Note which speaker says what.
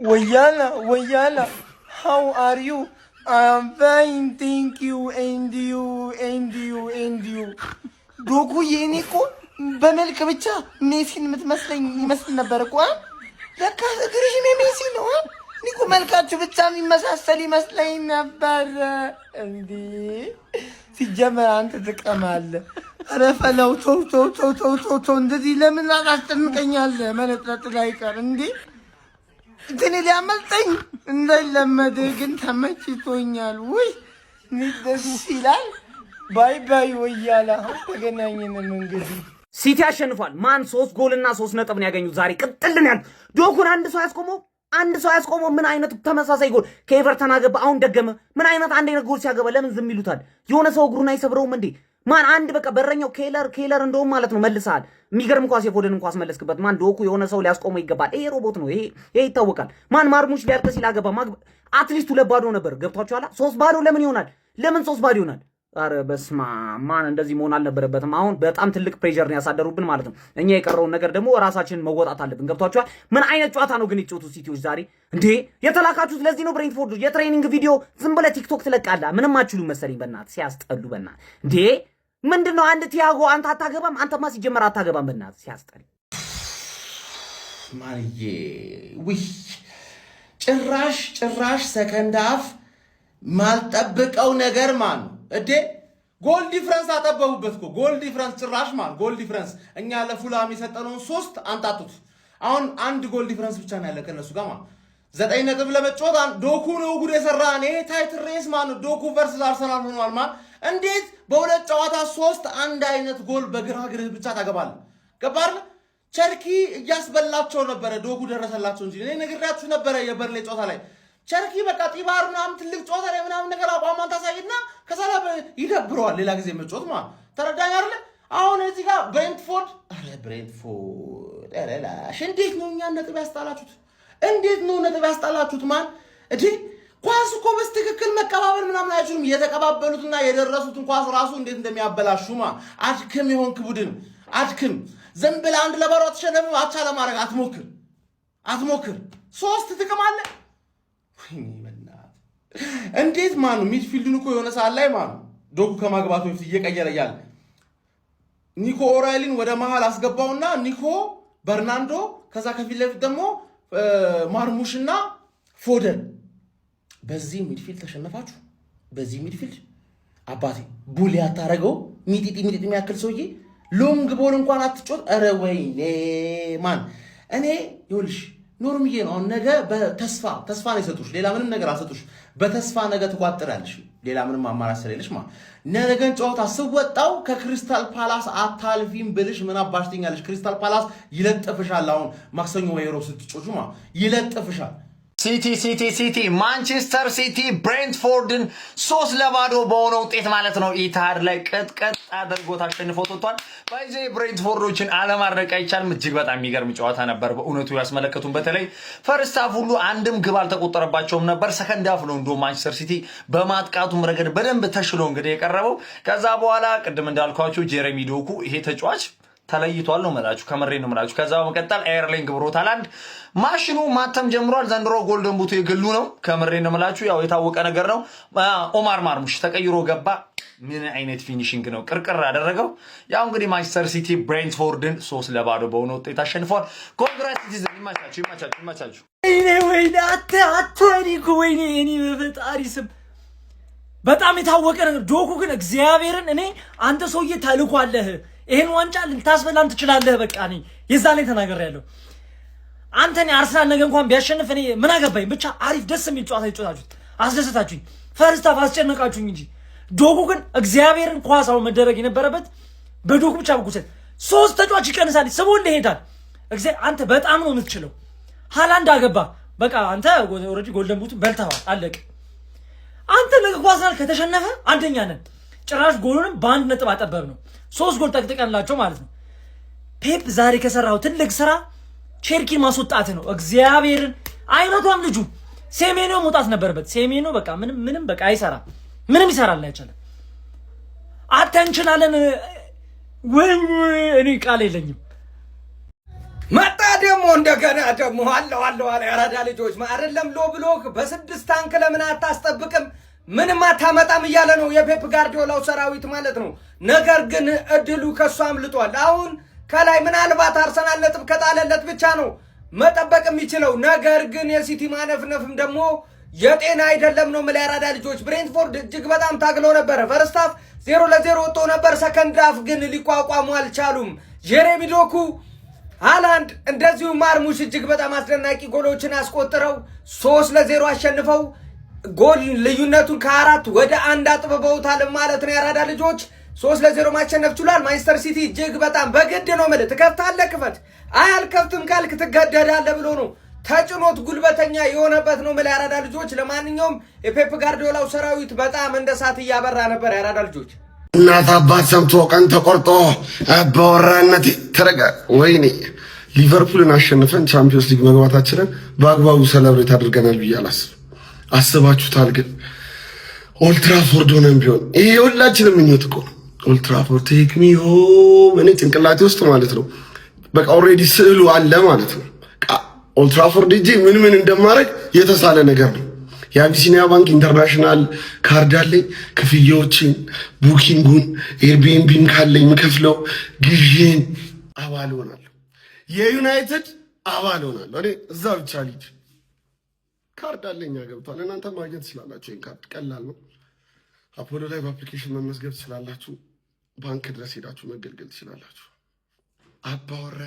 Speaker 1: ወያላ ወያላ፣ how are you? I'm fine, thank you. And you? And you? And you? ዶኩዬ፣ እኔ እኮ በመልክ ብቻ ሜሲን የምትመስለኝ ይመስል ነበር እኮ። ለካ እግርሽም የሜሲ ነው። እኔ እኮ መልካችሁ ብቻ የሚመሳሰል ይመስለኝ ነበር። እንዴ፣ ሲጀመር አንተ ትቀማለህ። ኧረ ፈለው፣ ተው ተው ተው ተው ተው ተው። እንደዚህ ለምን አታስጨንቀኛለህ? መለጥለጥ ላይ ቀር እንዴ፣ እንትን ሊያመልጠኝ እንዳይለመድ ግን ተመችቶኛል። ውይ ደስ ይላል። Bye bye ወያላ፣ አሁን ተገናኘንም እንግዲህ።
Speaker 2: ሲቲ አሸንፏል። ማን ሶስት ጎልና 3 ነጥብ ነው ያገኙት ዛሬ። ቅጥልን ያሉት ዶኩን አንድ ሰው ያስቆመው፣ አንድ ሰው ያስቆመው። ምን አይነት ተመሳሳይ ጎል ከኤቨርተን አገባ፣ አሁን ደገመ። ምን አይነት አንድ አይነት ጎል ሲያገባ ለምን ዝም ይሉታል? የሆነ ሰው እግሩን አይሰብረውም እንዴ? ማን አንድ በቃ በረኛው ኬለር ኬለር እንደውም ማለት ነው መልሰሃል። የሚገርም ኳስ የፎደንን ኳስ መለስክበት። ማን ዶኩ የሆነ ሰው ሊያስቆመው ይገባል። ይሄ ሮቦት ነው። ይሄ ይታወቃል። ማን ማርሙሽ ሊያልቅ ሲል አገባ። At least 2-0 ነበር። ገብቷችኋል? 3-0 ለምን ይሆናል? ለምን 3-0 ይሆናል? አረ በስማ ማን እንደዚህ መሆን አልነበረበትም። አሁን በጣም ትልቅ pressure ነው ያሳደሩብን ማለት ነው። እኛ የቀረውን ነገር ደግሞ ራሳችንን መወጣት አለብን። ገብቷችኋል? ምን አይነት ጨዋታ ነው ግን የተጫወቱት ሲቲዎች ዛሬ? እንዴ፣ የተላካችሁት ለዚህ ነው። ብሬንትፎርድ የ training ቪዲዮ ዝም ብለህ ቲክቶክ ትለቃለህ። ምንም አችሉ መሰለኝ። በእናትህ ሲያስጠሉ። በእናትህ እንዴ፣ ምንድን ነው? አንድ ቲያጎ አንተ አታገባም። አንተማ ሲጀመር አታገባም። በእናትህ ሲያስጠል።
Speaker 3: ማርዬ ውይ፣ ጭራሽ ጭራሽ second half ማልጠብቀው ነገር ማን እዴ goal difference አጠበቡበት እኮ። Goal difference ጭራሽ ማን goal difference እኛ ለፉላም የሰጠነውን ሶስት አንጣጡት። አሁን አንድ goal difference ብቻ ነው ያለ ከነሱ ጋር። ማን 9 ነጥብ ለመጫወት ዶኩ ነው ጉድ የሰራ። ይሄ title race ማን ዶኩ versus አርሰናል ሆኗል። ማን እንዴት በሁለት ጨዋታ ሶስት አንድ አይነት ጎል በግራ እግርህ ብቻ ታገባለህ? ገባህ? ቸርኪ እያስበላቸው ነበረ። ዶኩ ደረሰላቸው እንጂ እኔ ነግሬያችሁ ነበረ የበርንሌ ጨዋታ ላይ። ቸርኪ በቃ ጢባር ምናምን ትልቅ ጨዋታ ላይ ምናምን ነገር አቋሟን ታሳይና ከዛ ይደብረዋል ሌላ ጊዜ መጫወት ማለት። ተረዳኝ አይደለ? አሁን እዚህ ጋር ብሬንትፎርድ፣ ኧረ ብሬንትፎርድ፣ ኧረ ላሽ፣ እንዴት ነው እኛን ነጥብ ያስጣላችሁት? እንዴት ነው ነጥብ ያስጣላችሁት? ማን እንዴ፣ ኳስ እኮ በትክክል መቀባበል ምናምን አይችሉም። የተቀባበሉትና የደረሱትን ኳስ ራሱ እንዴት እንደሚያበላሹማ። አድክም የሆንክ ቡድን አድክም። ዝም ብለህ 1-0 አትሸነፍም። አቻ ለማድረግ አትሞክር አትሞክር። ሶስት ጥቅም አለ። ወይኔ በእናትህ፣ እንዴት ማኑ midfield ኡን እኮ የሆነ ሰዓት ላይ ማኑ ዶኩ ከማግባቱ በፊት እየቀየረ እያለ ኒኮ ኦራይሊን ወደ መሃል አስገባውና ኒኮ፣ በርናንዶ፣ ከዛ ከፊት ለፊት ደግሞ ማርሙሽና ፎደን። በዚህ midfield ተሸነፋችሁ። በዚህ midfield አባቴ bully አታረገው። ሚጢጢ ሚጢጢ የሚያክል ሰውዬ long ball እንኳን አትጮት። ኧረ ወይኔ ማን፣ እኔ ይኸውልሽ ኖርምዬ ነው። አሁን ነገ በተስፋ ተስፋ ነው የሰጡሽ፣ ሌላ ምንም ነገር አልሰጡሽ። በተስፋ ነገ ትቋጥራለሽ። ሌላ ምንም አማራጭ ስለሌለሽ ማለት ነገን ጨዋታ ስወጣው ከክሪስታል ፓላስ አታልፊም ብልሽ ምን አባሽ ትይኛለሽ? ክሪስታል ፓላስ ይለጥፍሻል። አሁን ማክሰኞ ወይ ሮብ ስትጮቹ ማለት ይለጥፍሻል።
Speaker 4: ሲቲ ሲቲ ሲቲ፣ ማንቸስተር ሲቲ ብሬንትፎርድን 3-0 በሆነ ውጤት ማለት ነው ኢትሃድ ላይ ቅጥቀጥ አድርጎት አሸንፎ ወጥቷል። By the way ብሬንትፎርዶችን አለማድነቅ አይቻልም። እጅግ በጣም የሚገርም ጨዋታ ነበር በእውነቱ ያስመለከቱን። በተለይ first half ሁሉ አንድም ግብ አልተቆጠረባቸውም ነበር። Second half ነው እንደ ማንቸስተር ሲቲ በማጥቃቱም ረገድ በደንብ ተሽሎ እንግዲህ የቀረበው። ከዛ በኋላ ቅድም እንዳልኳቸው ጄሬሚ ዶኩ፣ ይሄ ተጫዋች ተለይቷል ነው የምላችሁ፣ ከምሬ ነው የምላችሁ። ከዛ በመቀጠል ኤርሊንግ ብሮት ሃላንድ ማሽኑ ማተም ጀምሯል። ዘንድሮ golden boot ኡ የግሉ ነው። ከምሬ ነው የምላችሁ፣ ያው የታወቀ ነገር ነው። ኦማር ማርሙሽ ተቀይሮ ገባ። ምን አይነት finishing ነው! ቅርቅር ያደረገው። ያው እንግዲህ ማንቸስተር ሲቲ ብሬንትፎርድን 3-0 በሆነ ውጤት አሸንፏል። Congrats Citizen። ይመቻችሁ፣ ይመቻችሁ፣ ይመቻችሁ።
Speaker 5: ወይኔ ወይኔ፣ አተ አተ፣ እኔ እኮ ወይኔ፣ እኔ በፈጣሪ ስም በጣም የታወቀ ነገር። ዶኩ ግን እግዚአብሔርን እኔ አንተ ሰውዬ ተልኳለህ፣ ይሄን ዋንጫ ልታስበላን ትችላለህ። በቃ እኔ የዛኔ ተናግሬያለሁ። አንተ እኔ አርሰናል ነገ እንኳን ቢያሸንፍ እኔ ምን አገባኝ። ብቻ አሪፍ ደስ የሚል ጨዋታ ይጫወታችሁት፣ አስደሰታችሁኝ። First half አስጨነቃችሁኝ እንጂ ዶኩ ግን እግዚአብሔርን ኳስ አሁን መደረግ የነበረበት በዶኩ ብቻ በኩሰት ሶስት ተጫዋች ይቀንሳል፣ ስቦ ይሄዳል። አንተ በጣም ነው የምትችለው። ሃላንድ አገባ። በቃ አንተ already golden boot በልተዋል፣ አለቅ። አንተ ነገ አርሰናል ከተሸነፈ አንደኛ ነን። ጭራሽ ጎሉንም በ1 ነጥብ አጠበብ ነው። ሶስት ጎል ጠቅጥቀንላቸው ማለት ነው። ፔፕ ዛሬ ከሰራው ትልቅ ስራ ቼርኪን ማስወጣት ነው። እግዚአብሔርን አይመቷም ልጁ። ሴሜኖ መውጣት ነበረበት። ሴሜኖ በቃ ምንም ምንም በቃ አይሰራም። ምንም ይሰራል አይቻልም። አተ እንችላለን ወይ? እኔ ቃል የለኝም።
Speaker 6: መጣ ደግሞ እንደገና ደግሞ አለው አለው አለ። የአራዳ ልጆች አይደለም low block በስድስት ታንክ ለምን አታስጠብቅም? ምንም አታመጣም እያለ ነው የፔፕ ጋርዲዮላው ሰራዊት ማለት ነው። ነገር ግን እድሉ ከሱ አምልጧል። አሁን ከላይ ምናልባት አርሰናል ነጥብ ከጣለለት ብቻ ነው መጠበቅ የሚችለው። ነገር ግን የሲቲ ማነፍነፍም ደግሞ የጤና አይደለም ነው የምልህ የአራዳ ልጆች። ብሬንትፎርድ እጅግ በጣም ታግለው ነበረ። First half 0-0 ወጥቶ ነበር። Second half ግን ሊቋቋሙ አልቻሉም። ጄሬሚ ዶኩ፣ ሃላንድ እንደዚሁም ማርሙሽ እጅግ በጣም አስደናቂ ጎሎችን አስቆጥረው 3-0 አሸንፈው ጎል ልዩነቱን ከ4 ወደ 1 አጥብበውታል ማለት ነው። የአራዳ ልጆች 3-0 ማሸነፍ ችሏል። ማንቸስተር ሲቲ እጅግ በጣም በግድ ነው የምልህ፣ ትከፍታለህ፣ ክፈት፣ አይ አልከፍትም ካልክ ትገደዳለህ ብሎ ነው ተጭኖት ጉልበተኛ የሆነበት ነው የምልህ የአራዳ ልጆች። ለማንኛውም የፔፕ ጋርዲዮላው ሰራዊት በጣም እንደ እሳት እያበራ ነበር የአራዳ ልጆች።
Speaker 7: እናት አባት ሰምቶ ቀን ተቆርጦ አባወራነት ተረጋ። ወይኔ ሊቨርፑልን አሸንፈን ቻምፒዮንስ ሊግ መግባታችንን በአግባቡ celebrate አድርገናል ብዬ አላስብም። አስባችሁታል? ግን ኦልትራፎርድ ሆነን ቢሆን ይሄ የሁላችንም ምኞት እኮ ነው። ኦልትራፎርድ take me home እኔ ጭንቅላቴ ውስጥ ማለት ነው በቃ already ስዕሉ አለ ማለት ነው። ኦልትራፎርድ ሄጄ ምን ምን እንደማድረግ የተሳለ ነገር ነው። የአቢሲኒያ ባንክ international ካርድ አለኝ። ክፍያዎችን፣ booking ኡን፣ Airbnb ም ካለኝ የምከፍለው ግዢን አባል ሆናለሁ። የዩናይትድ አባል ሆናለሁ። እኔ እዛ ብቻ ልጅ ካርድ አለኝ ገብቷል። እናንተ ማግኘት ትችላላችሁ። ይህን ካርድ ቀላል ነው። አፖሎ ላይ በ application መመዝገብ ትችላላችሁ። ባንክ ድረስ ሄዳችሁ መገልገል ትችላላችሁ። አባወራ።